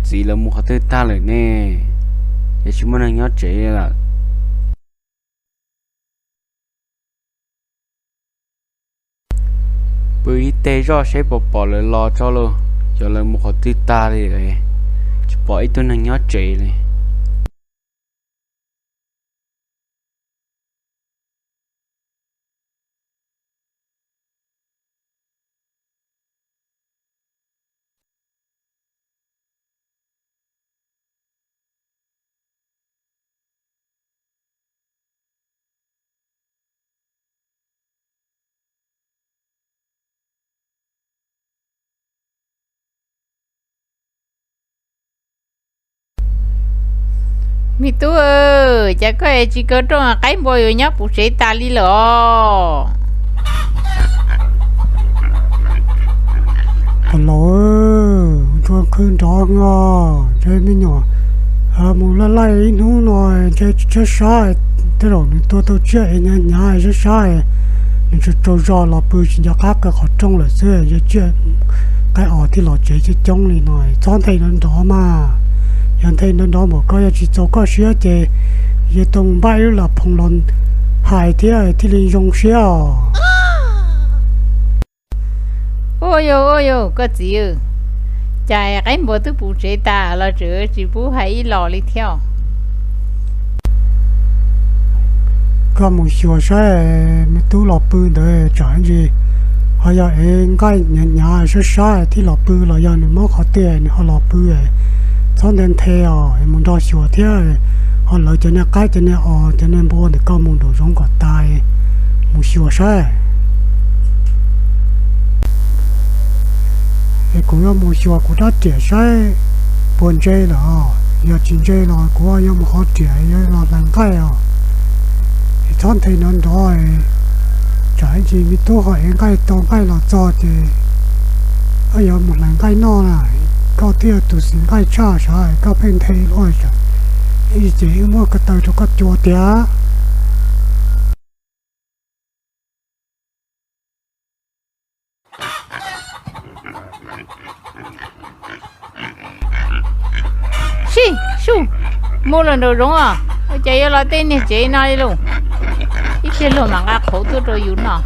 Txiv lawv mus qhov twg tag lawm ne? Ces tsis muaj neeg nyob tsev lawm. Pw ib teg zoj seb puas pom lawv los tso lauj, xyov lawv mus qhov twg tag li, tsis pom ib tug neeg nyob tsev li. Me tub, cas koj es tsis kaw rooj qaib npua yuav nyob puv tsev tas li lawm os? Ua los, ntsuag khwb nrov os, ntshe me nyuam mus laj laij ib hnub no, ntshe tsis tshiab sab, tej zaum nws tuag tau tsiaj es hnyav hnyav sab sab, nws tsaug tsaug zog los pw tsis nco qab kaw qhov rooj lawm xwb, yog tsiaj qaib os thiaj los tsev coob coob li no. Txhob nthe nrov nrov mas, yog nthe nrov nrov npaum koj yog tsis txaus koj siab ces yog tau mus npaj ib lub lam phoom los hais thiab thiaj li zoo siab os. Ua yog, ua yog, koj txiv, cas qaib npua twb puv tsev tas los tseem tsis pub hais ib los li thiab. Koj mus xyuas saib, me tub los pw ntawd tsam ntsis ho yog ev nqaij hnyav hnyav sab sab thiaj los pw los yog nws mob qhov twg nws ho los pw. Txhob nthe nthe os, mus nrog xyuas thiab, ho lawv cov niag qaib cov niag os cov niag npua ntawm koj mus nraum zoov kom tas, mus xyuas saib. Es kuv yuav mus xyuas kuv rab riam saib puas ntse lawm os, yog tsis ntse los kuv yuav mus hov riam yuav los hlais nqaij os. Es txhob nthe nrov nrov, tsam ib ntsis me tub ho ev nqaij tau nqaij los txog ces yuav mus hlais nqaij noj na. Koj twb yog tus xis nqaij tshaj sav, koj pheej nthe luaj, ib ntsis ces wb muab ko taw rau koj cua tiag. Sib, sub, mus los nraum zoov os, ua cas yuav los tej niag tsev no li lauj? Ib pliag luag mam nqa qhauv tuaj rau yus noj.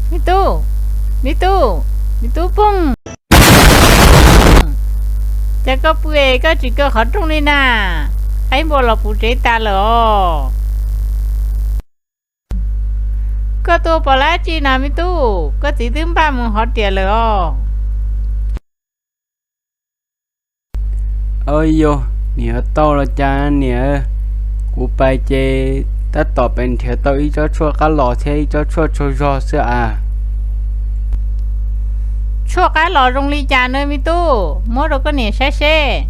Me tub, me tub, me tub Phooj, cas koj pw es koj tsis kaw qhov rooj li na? Qaib npua los puv tsev tas lawm os. Koj tuaj pom dab tsi no me tub? Koj txiv twb npaj mus hov riam lawm os. Au yog, niam tau los cas niam? Kuv pais ces tab tom pais nrhiav tau ib tsob tshuaj qab los thiab ib tsob tshuaj tsaug zog xwb as. Tshuaj qab los zoo li cas na me tub? Muab rau koj niam saib seb.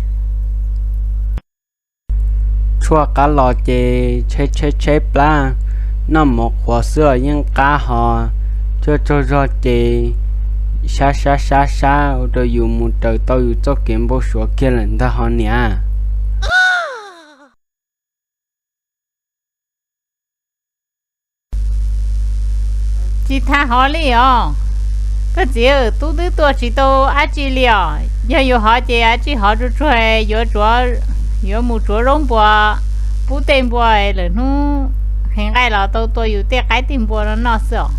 Tshuaj qab los ces tshaib tshaib tshaib plab, noj mov qhuav xwb los yeej qab hos. Tshuaj tsaug zog ces sab sab sab sab ua rau yus mus raws tau yus txoj kev npau suav kiag lawm ntag hos niam. Tsis tas hov li os. Koj txiv, tub twb tuaj tsis tau dab tsi li os. Yog yus hov ces dab tsi hov tsuag tsuag, yuav mus tsuav zaub npua, pub tej npua, lwm hnub qhia nqaij los tau tua yus tej qaib tej npua no noj xwb os.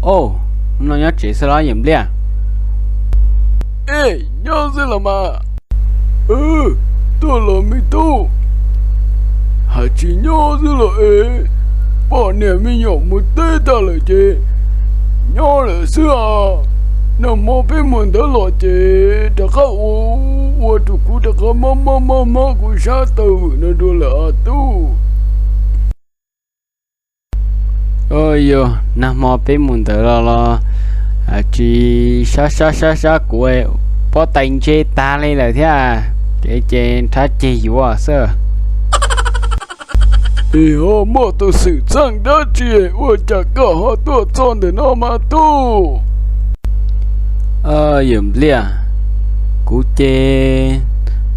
Au, no nyob tsev xwb los yawm Npliaj? Es nyob xwb los mas. Tuaj los me tub, hais tsis nyob xwb los es, poj niam me nyuam mus teb tag lawm ces nyob lawm xwb os. Nag hmo peb mus ntawd los ces rov qab ua, ua rau kuv rov qab mob mob mob mob kuv sab taw vwm no dua lawm os tub. Yog nag hmo peb mus ntawd los los tsis sab sab sab sab kuv, pob tais ntse tag li lawm thiab, ces nrhab ceg yuav xwb. Es ho muaj tus xwm txheej dab tsi ua cas koj ho tuaj txog ntawm no mas tub? Yawm Npliaj, kuv ces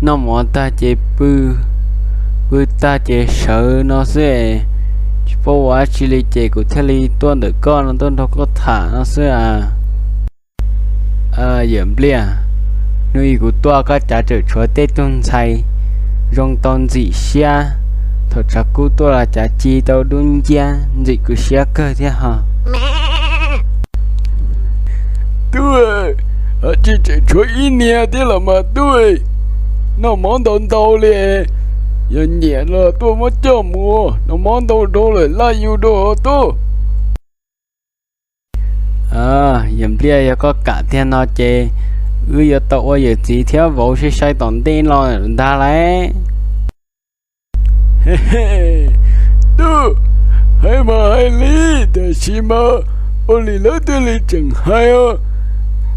noj mov tag ces pw, pw tag ces sawv no xwb, tsis paub ua dab tsi li ces kuv thiaj li tuaj ntawm koj no tuaj nrog koj tham no xwb a. Yawm Npliaj, hnub ib kuv tuaj koj cav tseem tshuav tej tug ntxhais zoo tau ntxim siab, thaum tshav kub tuaj los cav ci tau dub nciab ntxim kuv siab kawg thiab ho. Tub, ci tseem tshuav ib niag thiab los mas tub, noj mov ntau ntau li, yog nyiam los tuaj muab coj mus, noj mov ntau dhau lawm laj yus rau tub. Yawm Npliaj, yog koj kam tiag no ces wb yuav tau ua yawm txiv thiab vauv sai sai tom ntej no ntag lauj. Tub, hais mas hais li, tab sis mas ua li lawv twb li tseem hais os,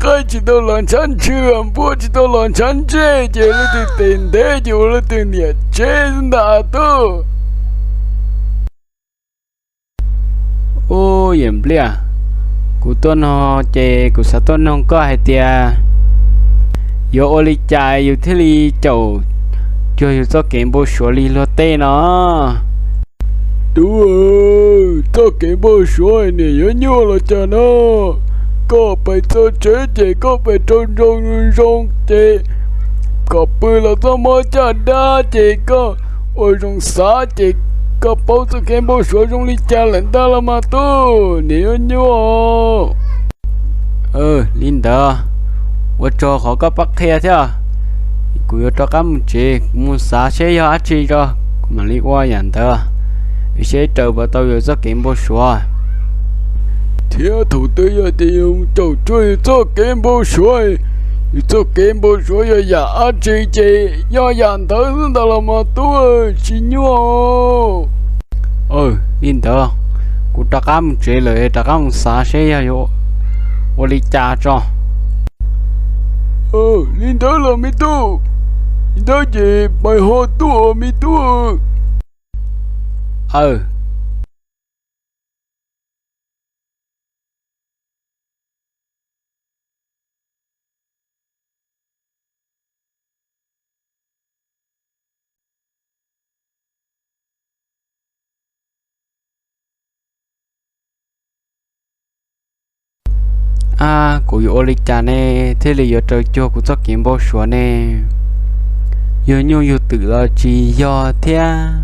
qaib tsis tau los ntshav ntswg, npua tsis tau los ntshav ntsej, ces leej twg tes ntev ces ua leej twg niam tsev ntag tub. Ub, yawm Npliaj, kuv tuaj no ces kuv xav tuaj noog koj hais tias yuav ua li cas yus thiaj li caum cuag yus txoj kev npau suav li luag tej no? Tub, txoj kev npau suav niam yuav nyuaj los cas no? Koj pais txog tsev ces koj pais rau nroo zoo ces kom pw los txoj mob caj dab ces koj ua zoo xav ces koj paub txoj kev npau suav zoo li cas lawm ntag los mas tub, niam yuav nyuaj. Li ntawd, ua tsaug qhov koj pab qhia thiab. Kuv yuav rov qab mus tsev, kuv mus xav seb yog dab tsi tso, kuv mam li ua yam ntawd, seb raws puas tau yus txoj kev npau suav. Thiab thaum twg yog tias yus caum cuag yus txoj kev npau suav, yus txoj kev npau suav yog yam dab tsi ces yog yam ntawd xwb ntag los mas tub, tsis nyuaj. Li ntawd, kuv rov qab mus tsev lawm, rov qab mus xav seb yog yuav ua li cas tso. Li ntawd los me tub, li ntawd ces pais ho tuaj me tub. Ab, kuv yuav ua li cas ne thiaj li yuav raws cuag kuv txoj kev npau suav ne? Yog nyuj yug twm los tsis yog thiab.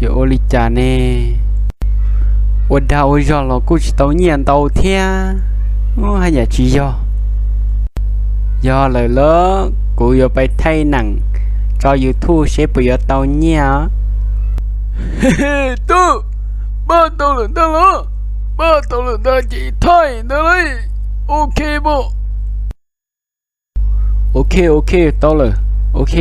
Yuav ua li cas ne? Ua dag ua zog los kuj tsis tau nyiaj ntau thiab. Ub, haj yam tsis yog. Yog lawm los kuv yuav pais thaij neem tso YouTube seb puas yuav tau nyiaj. Tub, pab tau lawm ntag los, pab tau lawm ntag ces thaij ntag lauj. Ok, ok, ok, tau lawm. Ok.